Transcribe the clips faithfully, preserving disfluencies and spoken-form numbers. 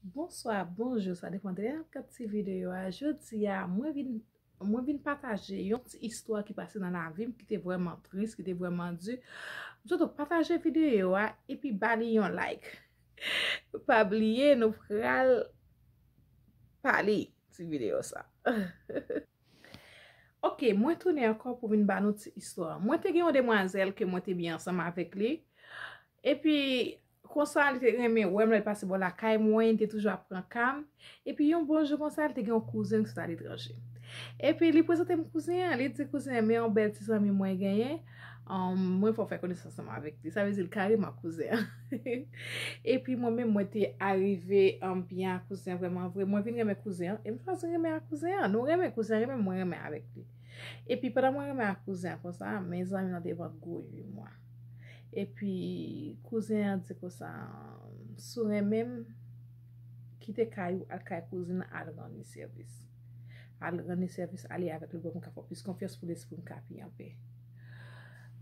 Bonswa, bonjou, sa depann de lè n ap gad ti videyo a. Jodi a, mwen vin, mwen vin pataje yon ti istwa ki pase nan lavi m, ki te vrèman tris, ki te vrèman di. M sot pataje videyo a, epi ba li yon like. Pa bliye, nou pral pale ti videyo sa. Ok, mwen tounen ankò pou vin ba nou ti istwa. Mwen te gen yon demwazèl ke mwen te byen ansanm avèk li. Epi, konsa, li te renmen wè m lè l pase bò lakay mwen, li te toujou ap pran ka m. Epi, yon bon jou konsa, li te gen yon kouzen ki sot aletranje. Epi, li prezante m kouzen an, li di kouzen an, men yon bèl ti zanmi mwen genyen. Um, mwen fè w fè konesans ansanm avèk li. Sa vle di l kareman kouzen an. Epi, mwen menm, mwen te arive um, byen ak kouzen an vrèman vre. Mwen vin renmen kouzen an, e m chwazi renmen ak kouzen an. Nou renmen kouzen an, renmen mwen renmen avèk li. Epi pandan mwen renmen ak kouzen an konsa, men zanmi nan te vant gwo ui mwa. Epi kouzen an di konsa, si w renmen m, kite kay ou, al kay kouzin nan, al rann li sèvis. Al rann li sèvis, ale avèk li pou m ka fè w plis konfyans, pou lespri m ka pi anpè.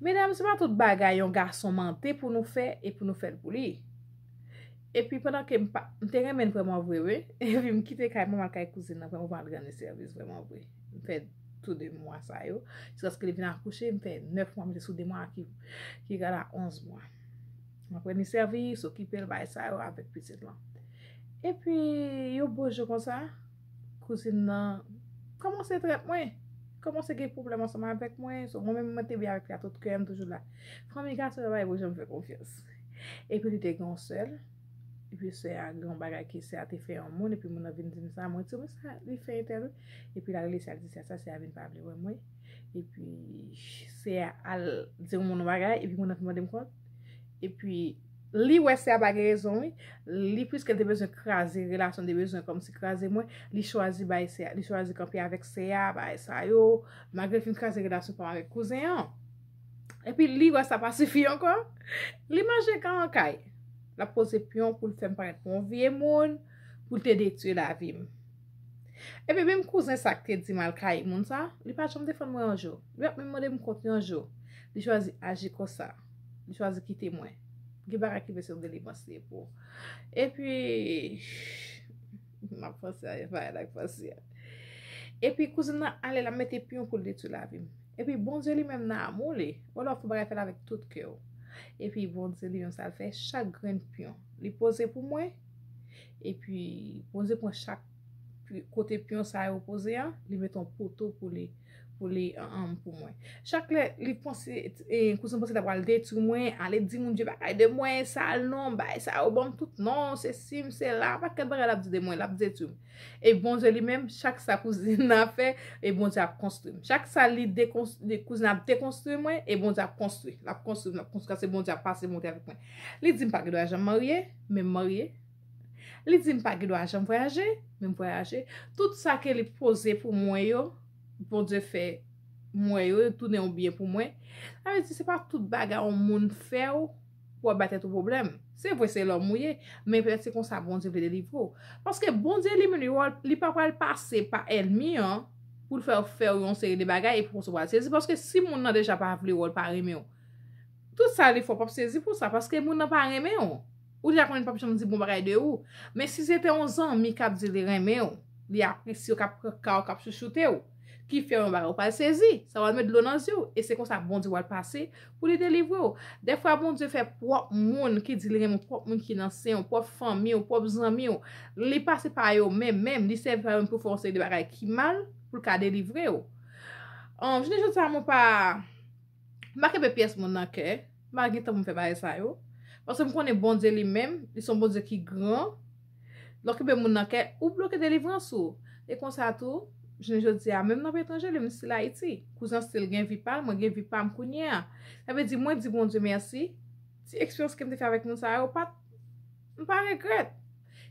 Medam, se pa tout bagay yon gason mande pou nou fè e pou nou fè l pou li. Epi pandan ke m pa, m te renmen l vrèman vre, wi. Epi m kite kay mwen, m al kay kouzin nan, vrèman, m al rann li sèvis vrèman vre. M fè tou de mwa sa yo. Jiskaske li vin akouche, m fè nèf mwa, m te sou de mwa ki, ki egal a onz mwa. M ap rann li sèvis, okipe l, bay sa yo avèk pitit lan. Epi, yon bon jou konsa, kouzin nan kòmanse trèt mwen. Kòmanse gen pwoblèm ansanm avèk mwen. So, mwen menm, mwen te byen avèk li a tout kè, m toujou la. Fanmi gason yo pa janm fè konfyans. Epi li te gen yon sè l. Epi sè a gen yon bagay ke sè a te fè yon moun, epi moun nan vin di m sa, mwen di, "Men sa li fè entèl wi." Epi l al rele sè a, l di sè a sa, sè a vin pa vle wè mwen. Epi sè a al di yon moun yon bagay, epi moun nan vin mande m kont. Epi li wè sè a pa gen rezon wi. Li, piske l te bezwen kraze relasyon, te bezwen kòmsi kraze mwen, li chwazi bay sè a, li chwazi kanpe avèk sè a, bagay sa yo, malgre l fin kraze relasyon pa m avèk kouzen an. Epi li wè sa pa sifi ankò. Li manje kan an kay. L ap poze pyon pou l fè m parèt pou yon vye moun, pou l te detwi lavi m. Epi menm kouzen sa k te di m al kay moun sa, li pa janm defann mwen yon jou. Li pa menm mande m kont yon jou. Li chwazi aji konsa. Li chwazi kite mwen. Gen bagay ki vle se yon delivrans li ye pou ou. Epi, m ap panse a yon bagay la k pase a. Epi kouzin nan ale, l ap mete pyon pou l detwi lavi m. Epi Bondye li menm nan amou li, ou lè w fè bagay, fè l avèk tout kè w. Epi Bondye li menm sa l fè, chak grenn pyon li poze pou mwen. Epi Bondye pran chak pi- kote pyon sa yo poze a, li mete yon poto pou li, pou li, an, an, pou mwen. Chak lè li panse, e, kouzin panse l ta pral detwi mwen, ale di moun vye bagay de mwen, sal non, bay sa yo ban m tout non, se si m, se la, pakèt bagay l ap di de mwen, l ap detwi m. E Bondye li menm, chak sa kouzin nan fè, e Bondye ap konstwi m. Chak sa li dekons- li- kouzin ap dekonstwi mwen, e Bondye ap konstwi. L ap konstwi m, l ap konstwi, se Bondye ap pase monte avèk mwen. Li di m pa gen dwa janm marye, men m marye. Li di m pa gen dwa janm vwayaje, men m vwayaje. Tout sa ke li poze pou mwen yo, Bondye fè mwen yo, yo tounen yon byen pou mwen. Sa vle di, se pa tout bagay yon moun fè w pou w ap bay tèt ou pwoblèm. Se vre, se lòm ou ye, men petèt se konsa Bondye vle delivre w. Paske Bondye li menm, li, li pa pral pase pa ènmi an pou l fè w fè w yon seri de bagay epi konsa w pral sezi. Paske si moun nan deja pa vle w, l pa renmen w, tout sa l fè w p ap sezi pou sa, paske moun nan pa renmen w. Ou deja konnen l p ap janm di bon bagay de ou. Men si se te yon zanmi k ap di li renmen w, li apresye w, k ap pran ka w, k ap chouchoute w, ki fè yon bagay, ou pral sezi, sa pral met dlo nan zye w. E se konsa Bondye pral pase pou li delivre w. Dèfwa Bondye fè pwòp moun ki di li renmen w, pwòp moun ki nan sen w, pwòp fanmi w, pwòp zanmi w, li pase pa yo menm, menm, li sèvi pa yo menm pou fè yon seri de bagay ki mal, pou l ka delivre w. Ahn, jounen jodi a, mwen pa, m pa kenbe pyès moun nan kè, m pa gen tan pou m fè bagay sa yo. Paske m konnen Bondye li menm, li se yon Bondye ki gran. Lè w kenbe moun nan kè, ou bloke delivrans ou. E konsa tou, jounen jodi a, menm nan peyi etranje, li menm still Ayiti. Kouzen still gen vi pa l, mwen gen vi pa m kounye a. Sa vle di, mwen di Bondye mèsi. Ti eksperyans ke m te fè avèk moun sa yo, pa t, m pa regrèt.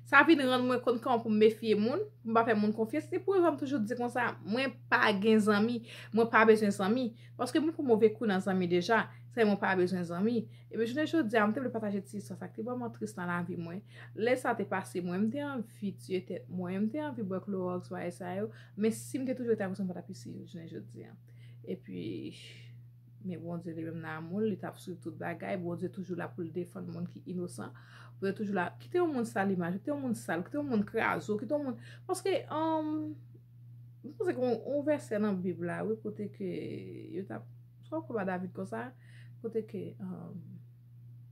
Sa vin rann mwen konn kòman pou m mefye moun, pou m pa fè moun konfyans. Se pou sa m toujou di konsa, mwen pa gen zanmi, mwen pa bezwen zanmi. Paske mwen pran move kou nan zanmi deja, sa mwen pa bezwen zanmi. Epi jounen jodi a, m te vle pataje ti istwa sa ki te vrèman tris nan lavi mwen. Lè sa te pase mwen, m te anvi tiye tèt mwen, m te anvi bwè klowòks, bagay sa yo. Men si m te toujou rete avè w, m pa t ap isi jounen jodi a. Epi, Men Bondye li menm nan amou l, li t ap swiv tout bagay. Bondye toujou la pou l defann moun ki inosan. Bondye toujou la. Kite yon moun sal imaj, kite yon moun sal, kite yon moun kraze w, kite yon moun. Paske, um, m panse ke yon, yon vèsè nan Bib la, wi, kote ke yo t ap, swa w kwè ba David konsa, kote ke, um,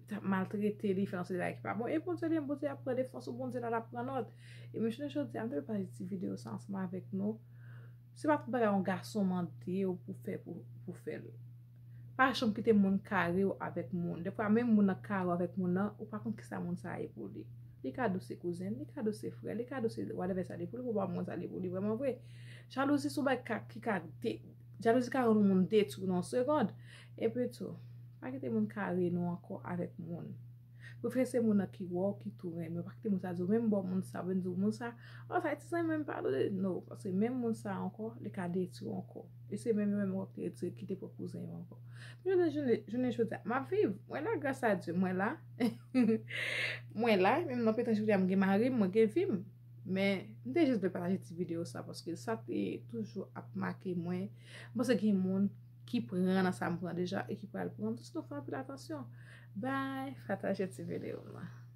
t ap maltrete li, fè yon seri bagay ki pa bon. E Bondye li, Bondye ap pran defans ou, Bondye la, l ap pran nòt. E men jounen jodi a, m te vle pale ti videyo sa ansanm avèk nou. Se pa tout bagay yon gason mande w pou fè pou, pou fè l. Pa janm kite moun kare w avèk moun. Defwa menm moun nan kare w avèk moun nan, ou pa konn kisa moun sa ye pou li. Li ka di w se kouzen, li ka di w se frè, li ka di w se whatever sa li pou li, pou pa moun sa li pou li vrèman vre. Jalouzi se yon bagay ka, ki ka de, jalouzi ka rann yon moun detwi nan yon segond. Epi tou, pa kite moun kare nou ankò avèk moun. Prefere se moun nan ki wè w, ki tou renmen w. Pa kite moun sa di w, menm bò moun sa, vin di w moun sa, oh, sa ti zanmi menm pa dwe, no, paske menm moun sa ankò, li ka detwi w ankò. E se menm yo menm w ap kite, kite pran kouzen yo ankò. Men jounen, jounen, jounen jodi a, m ap viv. Mwen la, gras a Dye, mwen la. Mwen la, menm nan petan jodi a, m gen mari m, mwen gen fi m. Men, m te jis vle pataje ti videyo sa, paske sa te toujou ap make mwen. M panse gen moun ki pran nan sa m pran deja e ki pral pran. Tout nou fè anpil atansyon. Bye, pataje ti videyo la.